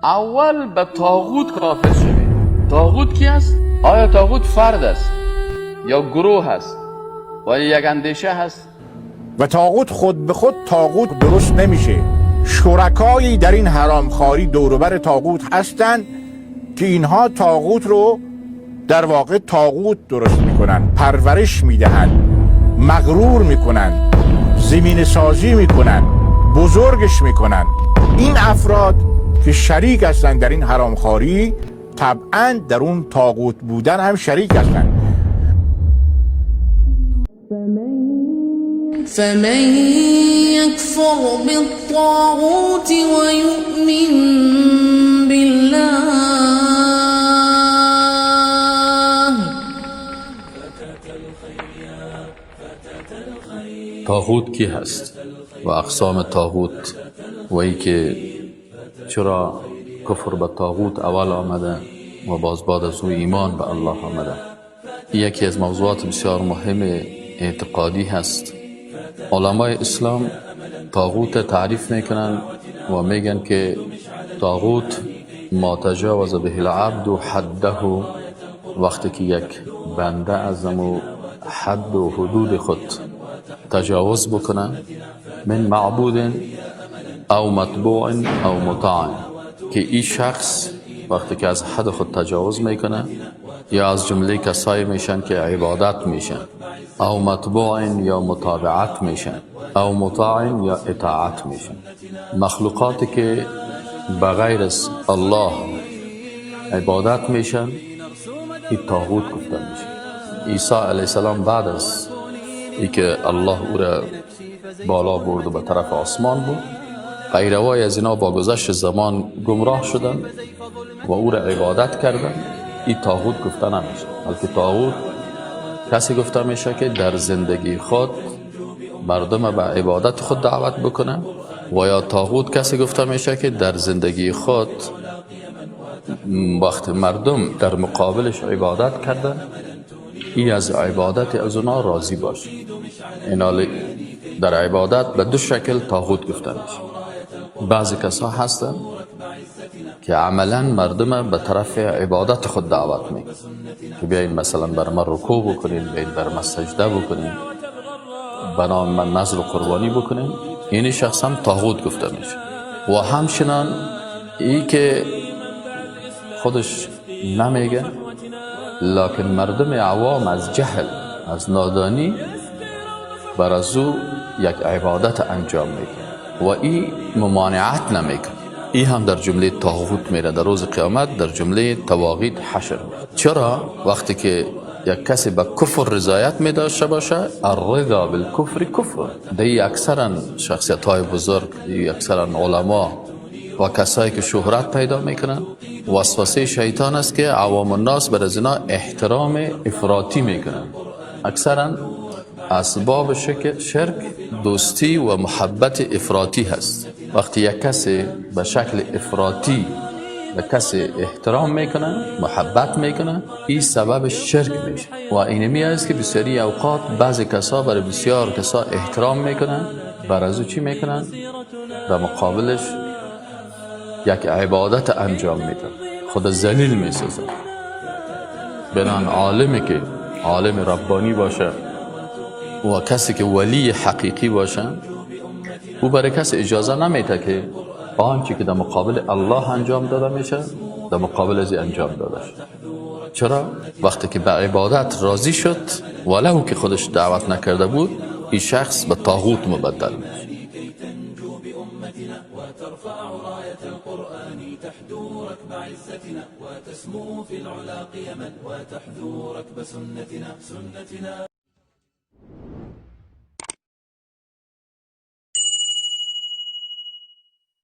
اول به طاغوت کافر شوید. طاغوت کی است؟ آیا طاغوت فرد است یا گروه است و یک اندیشه هست؟ و طاغوت خود به خود طاغوت درست نمیشه. شرکایی در این حرامخواری دوروبر طاغوت هستند که اینها طاغوت رو در واقع طاغوت درست میکنن، پرورش میدهن، مغرور میکنن، زمین سازی میکنن، بزرگش میکنن. این افراد که شریک هستند در این حرامخواری طبعا در اون طاغوت بودن هم شریک هستند. فمن يكفر بالطاغوت ويؤمن بالله. طاغوت کی هست و اقسام طاغوت و ای که چرا کفر به طاغوت اول آمده و باز بعد از او ایمان به الله آمده، یکی از موضوعات بسیار مهم اعتقادی هست. علمای اسلام طاغوت تعریف میکنن و میگن که طاغوت ما تجاوز به العبد حده، وقتی که یک بنده از امو حد و حدود خود تجاوز بکنه، من معبود او متبوع او مطاع، که این شخص وقتی که از حد خود تجاوز میکنه یا از جمله کسایی میشن که عبادت میشن، او متبوع یا متابعت میشن، او مطاع یا اطاعت میشن. مخلوقاتی که بغیر از الله عبادت میشن این طاغوت گفته میشه. عیسی علیه السلام بعد از ای که الله او را بالا برد و به طرف آسمان بود، پیروای از اینا با گذشت زمان گمراه شدن و او را عبادت کردن. این طاغوت گفته نمیشه، بلکه طاغوت کسی گفته میشه که در زندگی خود مردم به عبادت خود دعوت بکنه، و یا طاغوت کسی گفته میشه که در زندگی خود وقت مردم در مقابلش عبادت کردن ای از عبادت از اونا راضی باشه. اینا در عبادت به دو شکل طاغوت گفته میشه. بعضی کسا هستن که عملا مردم به طرف عبادت خود دعوت میکنن که بیاین مثلا بر من رکوع بکنین، بیاین بر من سجده بکنین، به نام من نذر و قربانی بکنین. این شخص هم طاغوت گفته میشه. و همچنان ای که خودش نمیگه لکن مردم عوام از جهل، از نادانی بر از او یک عبادت انجام میده و ای ممانعت نمیکنه، ای هم در جمله طاغوت میره، در روز قیامت در جمله طواغیت حشر میشه. چرا؟ وقتی که یک کسی به کفر رضایت می داشته باشه، الرضا بالکفر کفر. دی اکثرا شخصیت های بزرگ، دی اکثرا علما و کسایی که شهرت پیدا میکنن، وسوسه شیطان است که عوام الناس بر از اینا احترام افراطی میکنن. اکثرا اسباب شرک دوستی و محبت افراطی هست. وقتی یک کسی به شکل افراطی به کسی احترام میکنه، محبت میکنه، این سبب شرک میشه. و اینمی است که بسیاری اوقات بعضی کسا برای بسیار کسا احترام میکنن، بر از او چی میکنن؟ در مقابلش یک عبادت انجام میدن، خود ذلیل میسازن. بنان عالمی که عالم ربانی باشه و کسی که ولی حقیقی باشه، او برای کسی اجازه نمیده که آنچه که در مقابل الله انجام داده میشه در مقابل از انجام داده شد. چرا؟ وقتی که به عبادت راضی شد ولو که خودش دعوت نکرده بود، این شخص به طاغوت مبدل میشه. وتسمو في العلا قيما وتحذو ركب سنتنا.